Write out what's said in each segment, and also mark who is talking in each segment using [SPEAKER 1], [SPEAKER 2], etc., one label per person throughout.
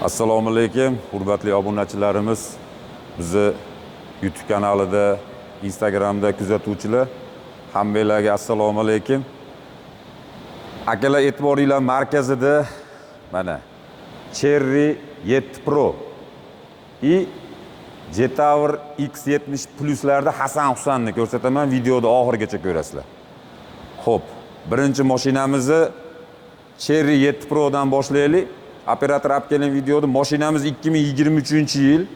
[SPEAKER 1] Assalomu alaykum, hurmatli obunachilarimiz, bizni YouTube kanalida, Instagramda kuzatuvchilar, hammanglarga assalomu alaykum. Akalar, e'tiboringlar markazida mana Chery 7 Pro и Jetour X70 Pluslarda Hasan Husanni ko'rsataman, videoda oxirigacha ko'rasizlar. Xo'p, birinchi mashinamizni Chery 7 Pro'dan boshlaylik. Operator olib keling videoni. Mashinamiz 2023-yil.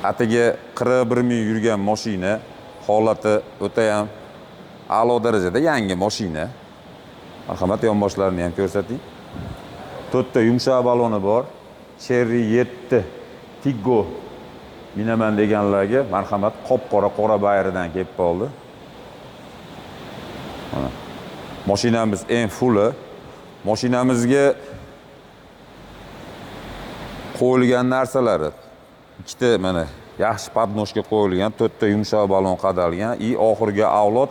[SPEAKER 1] Atigi 41 ming yurgan mashina. Holati o'ta ham a'lo darajada, yangi mashina. Marhamat, yonboshlarini ham ko'rsating. To'rtta yumshoq baloni bor. Chery 7 Tiggo minaman deganlarga marhamat, qop-qora qora bayridan kelib qoldi. Mana. Mashinamiz eng fulli. Mashinamizga qo'yilgan narsalari ikkita mana yaxshi подножка qo'yilgan, to'rtta yumshoq balon qadalgan и oxirgi avlod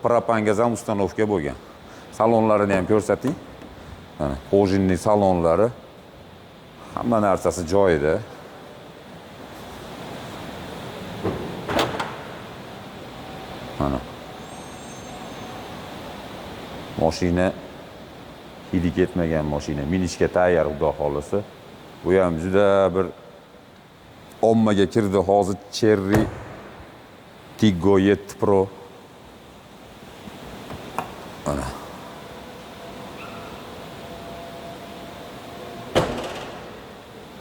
[SPEAKER 1] propan gaz ham установка bo'lgan. Salonlarini ham ko'rsating. Mana кожаный salonlari, hamma narsasi joyida. Mana. Mashina hidi ketmagan mashina, minishga tayyor xudo xohlasa. Bu ham juda bir ommaga kirdi hozir Chery Tiggo 7 Pro. Mana.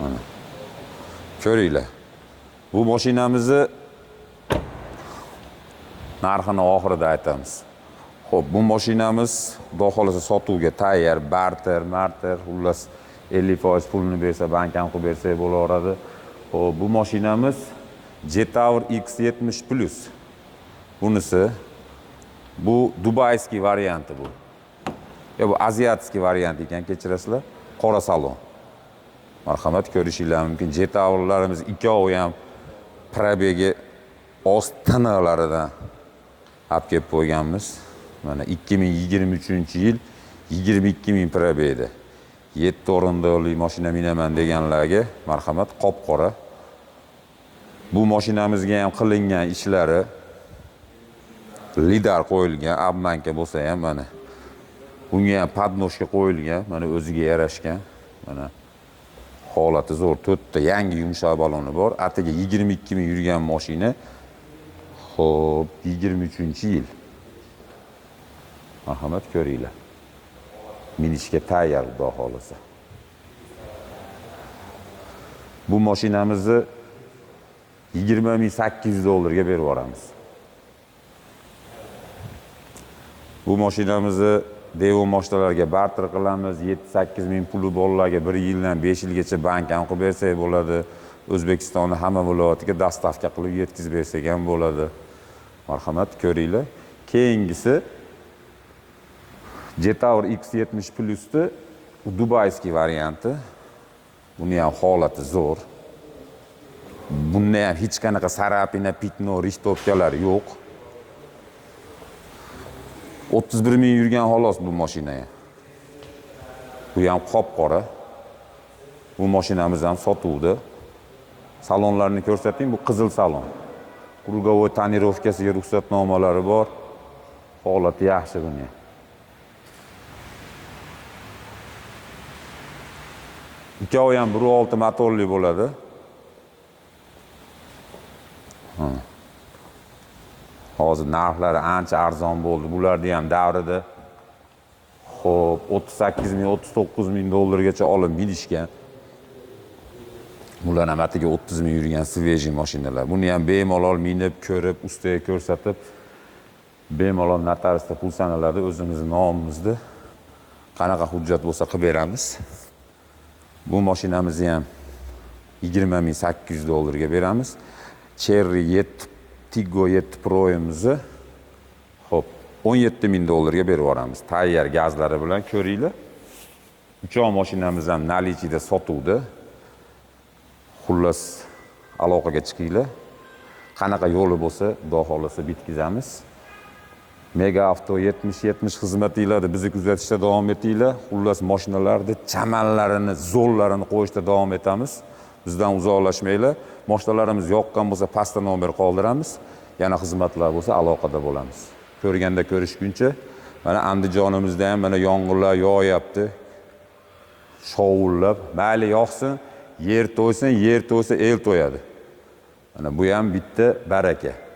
[SPEAKER 1] Mana. Ko'ringlar. Bu mashinamizni narxini oxirida aytamiz. Xo'p, bu mashinamiz xudo xohlasa sotuvga tayyor, barter, marter, xullas 50% pulini bersa, bank ham qilib bersak bo'laveradi. Xo'p, bu mashinamiz Jetour X70 Plus. Bunisi bu дубайский varianti bu. Ya bu азиатский variant ekan, kechirasizlar. Qora salon. Marhamat, ko'rishinglar mumkin. Jetourlarimiz ikkovi ham пробег i oz tanalaridan olib kelib qo'yganmiz. Mana 2023-yil 22 ming пробег da. 7 o'rindiqli mashina minaman deganlarga marhamat, qop-qora. Bu mashinamizga ham qilingan ishlari lidar qo'yilgan, обманка bo'lsa ham mana. Bunga ham подножка qo'yilgan, mana o'ziga yarashgan. Mana holati zo'r, to'rtta yangi yumshoq baloni bor. Atigi 22 ming yurgan mashina. Xo'p, 23-yil. Marhamat, ko'ringlar. Minishga tayyor xudo xohlasa. Bu mashinamizni 20 800 dollarga berib yuboramiz. Bu mashinamizni Daewoo mashinalarga barter qilamiz. 7-8 ming puli borlarga 1 yildan 5 yilgacha bank ham qilib bersak bo'ladi. O'zbekistonni hamma viloyatiga доставка qilib yetkazib bersak ham bo'ladi. Marhamat, ko'ringlar. Keyingisi Jetour X70 Plus'ni дубайский varianti. Buni ham holati zo'r. Bunda ham hech qanaqa царапина, пятно, рихтовка lar yo'q. 31 ming yurgan xolos bu mashina ham. Bu ham qop-qora. Bu mashinamiz ham sotuvda. Salonlarni ko'rsating, bu qizil salon. Круговой тонировка siga ruxsatnomalari bor. Holati yaxshi buni ham. Ikkovi ham 1.6 motorli bo'ladi. Hozir narxlari ancha arzon bo'ldi. Bularni ham davrida xo'p 38 ming, 39 ming dollargacha olib minishgan. Bular ham atigi 30 ming yurgan свежий mashinalar. Buni ham bemalol minib, ko'rib, ustaga ko'rsatib, bemalol notariusda pul sanaladi, o'zimizni nomimizda qanaqa hujjat bo'lsa qilib beramiz. Bu mashinamizni ham 20 800 dollarga beramiz. Chery 7 Tiggo 7 Pro'imizni xo'p 17 ming dollarga berib yuboramiz. Tayyor gazlari bilan ko'ringlar. Uchov mashinamiz ham наличида sotuvda. Xullas, aloqaga chiqinglar. Qanaqa yo'li bo'lsa, xudo xohlasa bitkazamiz. Mega Avto 70-70 xizmatinglarda bizni kuzatishda davom etinglar. Xullas, mashinalarni chamanlarini, zo'llarini qo'yishda davom etamiz. Bizdan uzoqlashmanglar. Mashinalarimiz yoqqan bo'lsa, pastda nomer qoldiramiz. Yana xizmatlar bo'lsa, aloqada bo'lamiz. Ko'rganda ko'rishguncha. Mana Andijonimizda ham mana yomg'irlar yog'yapti. Shovullab, mayli yog'sin, yer to'ysin, yer to'ysa el to'yadi. Mana bu ham bitta baraka.